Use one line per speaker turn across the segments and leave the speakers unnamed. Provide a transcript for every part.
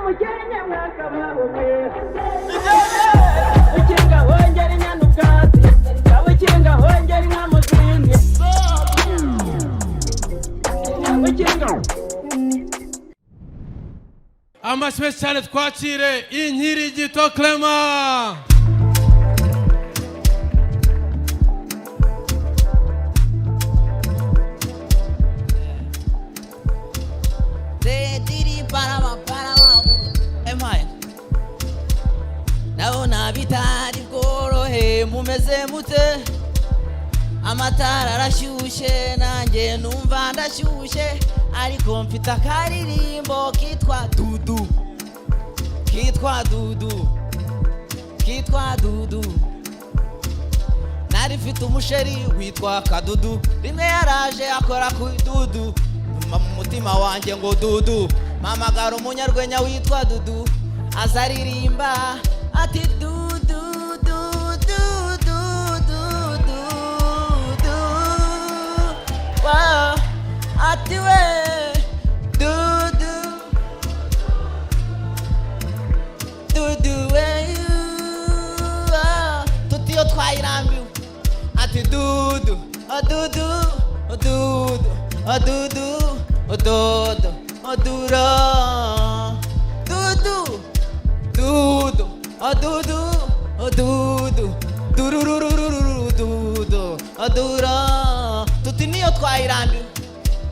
Mukenke mwakabaho mwe. Ukinga hongera inyana ubwatsi, ukinga hongera inka mu zindi, ukinga.
Amashyi menshi cyane, twakire Inkirigito Clement.
Rediri parama parama emaye. Ndabona bitari bworohe. Mumeze mute? Amatara arashyushye, nanjye numva ndashyushye, ariko mfite akaririmbo kitwa Dudu, kitwa Dudu, kitwa Dudu. Nari mfite umusheri witwa Kadudu. Rimwe yaraje akora ku idudu, nyuma mu mutima wanjye ngo dudu. Mpamagara umunyarwenya witwa Dudu, aza aririmba ati: "Dudu, dudu, dudu, dudu." Wow. Ati: "We dudu, dudu we." Tuti: "Iyo twayirambiwe." Ati: "Dudu, oh, dudu, oh, dudu, oh, dudu, oh, dodo, oh, duro, dudu, dudu, oh, dudu, oh, dudu, durururururu, dudu, oh, duro." Tuti: "Niyo twayirambiwe."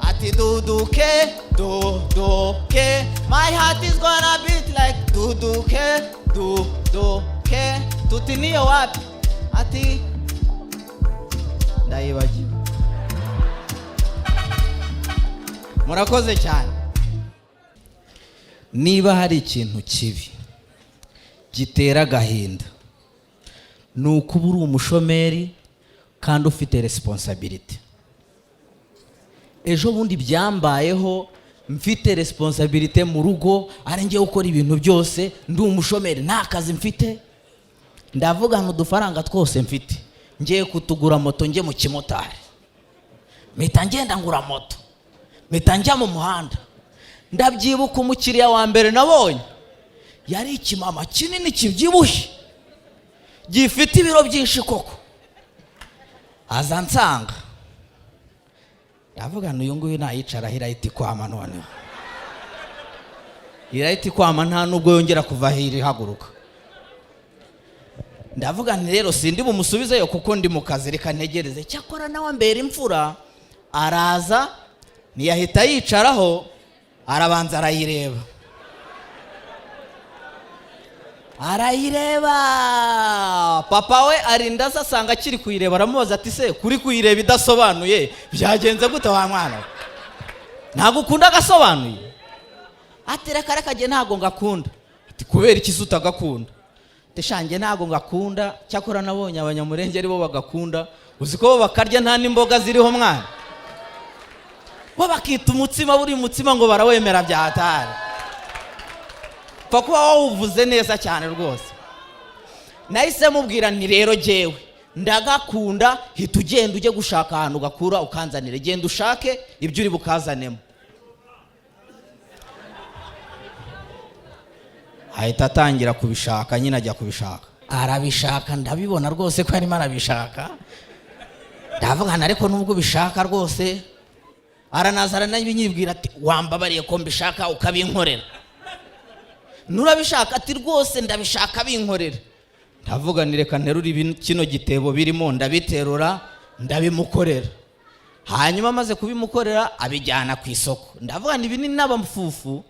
Ati: "Dudu ke, dudu ke, my heart is gonna beat like dudu ke, dudu ke." Tuti: "Niyo wapi?" Ati: "Ndayibagiwe." Murakoze cyane. Niba hari ikintu kibi gitera agahinda, ni ukuba uri umushomeri kandi ufite responsibility. Ejo bundi byambayeho, mfite responsibility mu rugo, ari njye gukora ibintu byose, ndi umushomeri, nta kazi mfite. Ndavuga ngo udufaranga twose mfite ngiye kutugura moto, njye mu kimotari. Mpita ngenda ngura moto, mpita njya mu muhanda. Ndabyibuka, umukiriya wa mbere nabonye yari ikimama kinini kibyibushye, gifite ibiro byinshi koko. Aza nsanga, ndavuga ngo uyu nguyu nayicaraho irahita ikwama. Noneho irahita ikwama, nta nubwo yongera kuva aho iri ihaguruka. Ndavuga nti: "Rero sindi bumusubizeyo kuko ndi mu kazi, reka ntegereze." Cyakora nawe ambera imfura, araza, ntiyahita yicaraho, arabanza arayireba, arayireba. Papa we arinda aza, asanga akiri kuyireba, aramubaza ati: "Se kuri kuyireba idasobanuye, byagenze gute wa mwana we? Ntabwo ukunda agasobanuye?" Ati: "Reka reka, njye ntabwo ngakunda." Ati: "Kubera iki se utagakunda?" Ati: "Sha, njye ntabwo ngakunda. Cyakora nabonye Abanyamurenge aribo bagakunda. Uzi ko bo bakarya nta n'imboga ziriho mwana? Bo bakita umutsima, buri mutsima ngo barawemera bya hatari, pfa kuba wawuvuze neza cyane rwose." Nahise mubwira nti: "Rero jyewe ndagakunda, hita ugenda ujye gushaka ahantu ugakura ukanzanire. Genda ushake ibyo uri bukazanemo." Ahita atangira kubishaka nyine, ajya kubishaka, arabishaka, ndabibona rwose ko arimo arabishaka. Ndavuga nti: "Ariko nubwo ubishaka rwose." Aranaza aranabinyibwira, ati: "Wambabariye ko mbishaka ukabinkorera?" "Nurabishaka?" Ati: "Rwose ndabishaka, binkorera." Ndavuga ni: "Reka nterure kino gitebo birimo." Ndabiterura, ndabimukorera. Hanyuma amaze kubimukorera, abijyana ku isoko. Ndavuga ni: "Ibi ni n'abafufu,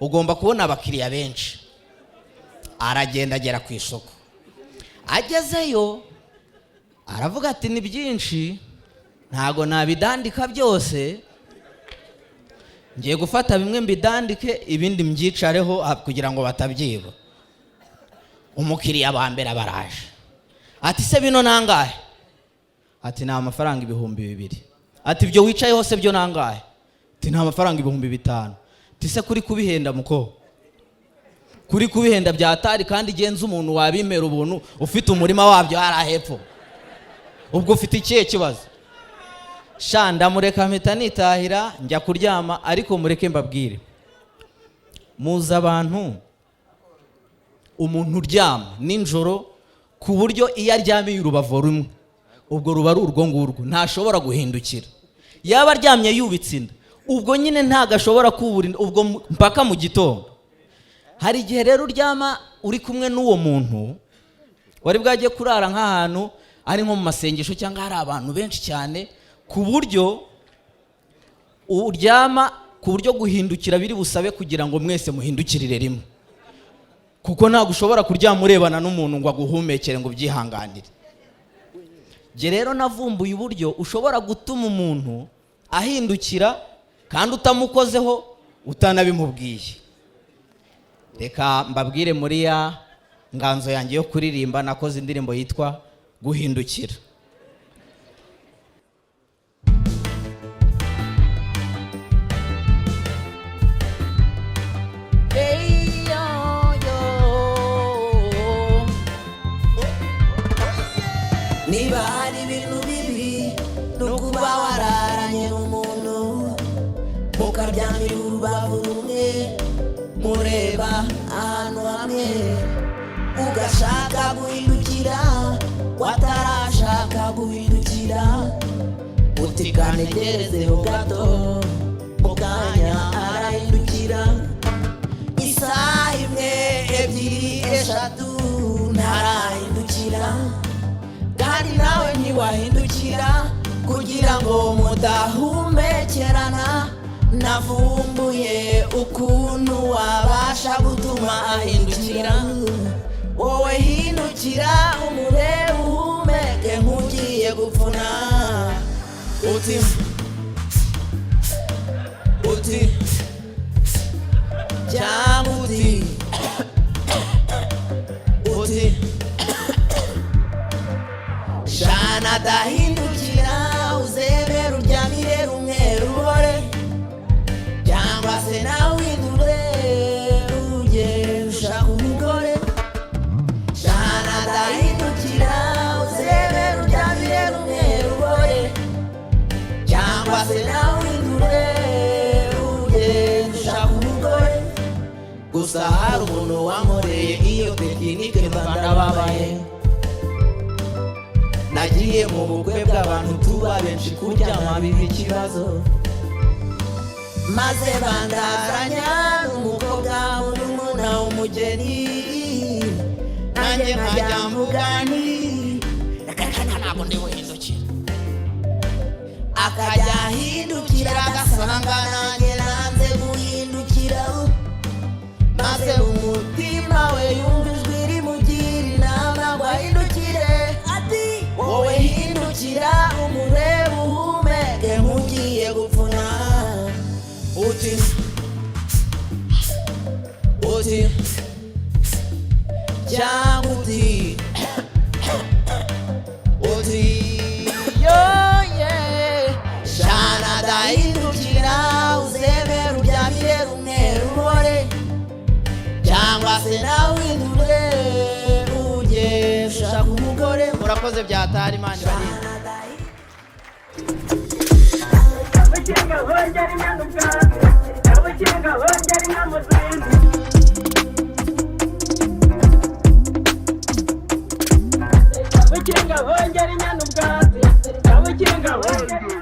ugomba kubona abakiriya benshi." Aragenda agera ku isoko. Agezeyo aravuga ati: "Ni byinshi, ntago nabidandika byose. Ngiye gufata bimwe mbidandike, ibindi mbyicareho kugira ngo batabyiba." Umukiriya wa mbere abaraje, ati: "Se bino nangahe?" Ati: "Ni amafaranga 2000." Ati: "Ibyo wicaye hose byo nangahe?" Ati: "Ni amafaranga 5000." Ati: "Se kuri kubihenda muko, kuri kubihenda byatari, kandi genza umuntu wabimera ubuntu, ufite umurima wabyo hariya hepfo, ubwo ufite ikihe kibazo?" Sha, ndamureka, mpita nitahira, njya kuryama. Ariko mureke mbabwire. Muzi abantu, umuntu uryama nijoro ku buryo iyo aryamiye urubavu rumwe, ubwo ruba ari urwo ngurwo, ntashobora guhindukira. Yaba aryamye yubitse inda, ubwo nyine ntabwo ashobora kubura inda, ubwo mpaka mu gitondo. Hari igihe rero uryama uri kumwe n'uwo muntu, wari bwajye kurara nk'ahantu ari nko mu masengesho cyangwa hari abantu benshi cyane, ku buryo uryama ku buryo guhindukira biri busabe kugira ngo mwese muhindukirire rimwe, kuko ntabwo ushobora kuryama urebana n'umuntu ngo aguhumekere ngo ubyihanganire. Jye rero navumbuye uburyo ushobora gutuma umuntu ahindukira kandi utamukozeho, utanabimubwiye. Reka mbabwire, muri ya nganzo yanjye yo kuririmba nakoze indirimbo yitwa "Guhindukira". Hey, yo, yo.
Niba hari ibintu bibi, ni ukuba wararanye n'umuntu, mukaryamira urubavu rumwe, mureba ahantu hamwe, ugashaka guhindukira, watarashaka guhindukira, uti kanegerezeho gato, mu kanya arahindukira. Isaha imwe, ebyiri, eshatu, ntarahindukira, kandi nawe ntiwahindukira kugira ngo mudahumekerana. Navumbuye ukuntu wabasha gutuma ahindukira. Wowe hindukira umurebe, uhumeke nk'ugiye gupfuna, uti uti cyangwa uti uti shana adahindukira, uzemere uryamire rumwe rubore, cyangwa se nawe uhindure ujye ushaka umugore. Shana adahindukira, uzemere uryamire rumwe rubore, cyangwa se nawe uhindure ujye ushaka umugore. Gusa hari umuntu wankoreye iyo tekinike, mba ndababaye. Nagiye mu bukwe bw'abantu tuba benshi, kuryama biba ikibazo, maze bandazanya n'umukobwa n'umuna w'umugeni, nanjye nkajya mvuga nti
Reka reka, ntabwo ndi buhindukire.
Akajya ahindukira agasanga nanjye nanze guhindukira, maze umutima we yumva ijwi rimugira inama ngo ahindukire, ati wowe hindukira umurebe, uhumeke nk'ugiye gupfuna, uti uti cyangwa uti uti yoye. Shana adahindukira, uzemere uryamire rumwe rubore, cyangwa se nawe uhindure ujye ushaka umugore.
Murakoze byatari, Imana ibarinde.
Abakinga bongera inyana ubwatsi, abakinga bongera inka mu zindi. Abakinga bongera inyana ubwatsi, abakinga bongera.